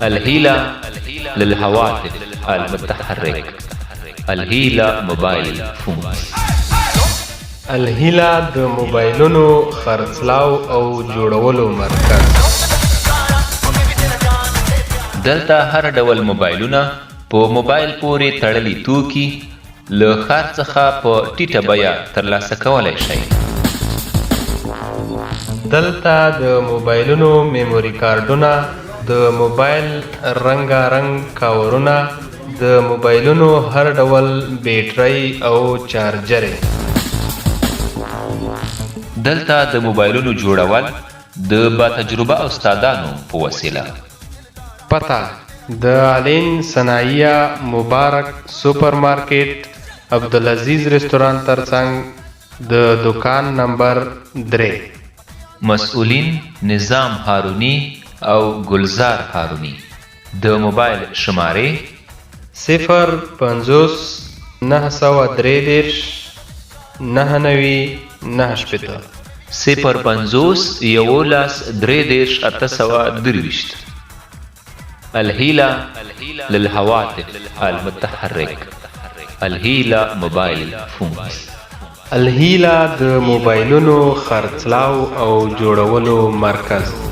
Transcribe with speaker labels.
Speaker 1: الهیله للهواتف المتحرک، الهیله موبایل فونز.
Speaker 2: الهیله د موبایلونو خرڅلاو او جوړولو مرکز.
Speaker 1: دلته هر ډول موبایلونه، په موبایل پورې تړلي توکي له ښار څخه په ټیټه بیه ترلاسه کولی شئ.
Speaker 2: دلته د موبایلونو میموري کارډونه، د موبایل رنګارنګ کاورونه، د موبایلونو هر ډول بیټرۍ او چارجرې.
Speaker 1: دلته د موبایلونو جوړول د با تجربه استادانو په وسیله.
Speaker 2: پته: د علین صنایع مبارک سوپر مارکیټ، عبدالعزیز رستورانت ترڅنګ، د دوکان نمبر 3.
Speaker 1: مسؤلین: نظام هاروني او ګلزار هاروني. د موبایل شمارې:
Speaker 2: 0 50 933 99 69.
Speaker 1: 0 50 11 33 823. الهیله للهواتف المتحرک، الهیله موبایل فونز.
Speaker 2: الهیله د موبایلونو خرڅلاو او جوړولو مرکز.